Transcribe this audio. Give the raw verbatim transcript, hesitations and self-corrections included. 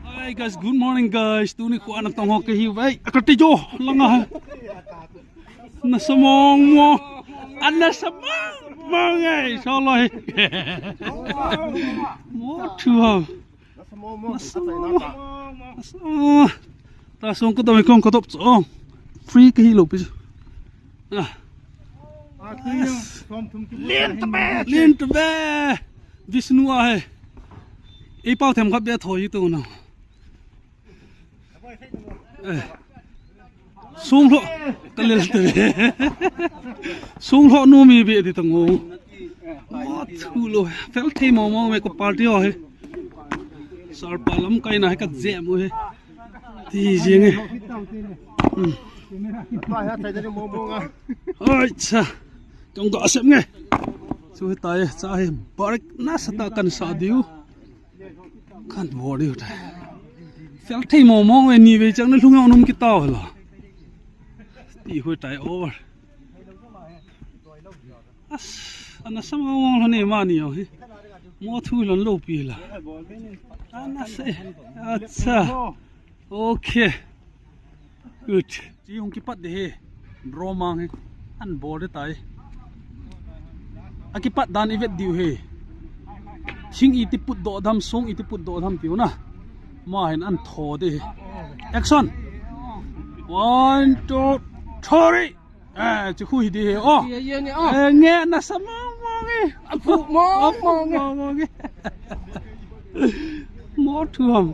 Hi guys, good morning guys. Tuni kho ana tong ho kahi vai. Akati jo langa. Nasa mong mong. Ana sa mong mong ai. Solo hi. Mo thu ha. Nasa mong mong. Nasa mong mong. Ta song ko to me kong ko top so. Free kahi lo pi. Ah. Lien to be. Lien to be. Vishnu ahe. Ei pau them khat be thoi to na. Eh. Sum lo. Kalel to be. Sum lo nu mi be di tang o. Mo thu lo. Fel thei mo mo me ko party o he. Sar palam kai na he ka jem o he. Ti jing e. Hmm. Ai cha. Kong ka sem nge. Chu tai cha he barik nasa ta kan sa diu. Kan bol diu tai. Fel thei mo mo e ni ve chang na lhung num ki tao la. Ti hui tai over. As, ana sa mong mong lhon e mani o hi. Mo thu lhon lo pi la. Ana se. Acha. Okay. Good. Chi hung kipat de he. Bro mang he. An bol de tai. A kipat dan i vet diu he. Sing iti put do dam, song iti put do dam tiu na. Ma hin an tho de he. Action. One, two, three. Eh, chu khu hi di he. Oh. Ye, ye, ni, oh. Eh, nge nasa mong mong e. Apu mong mong e. Mong mong e. Mo thu ham.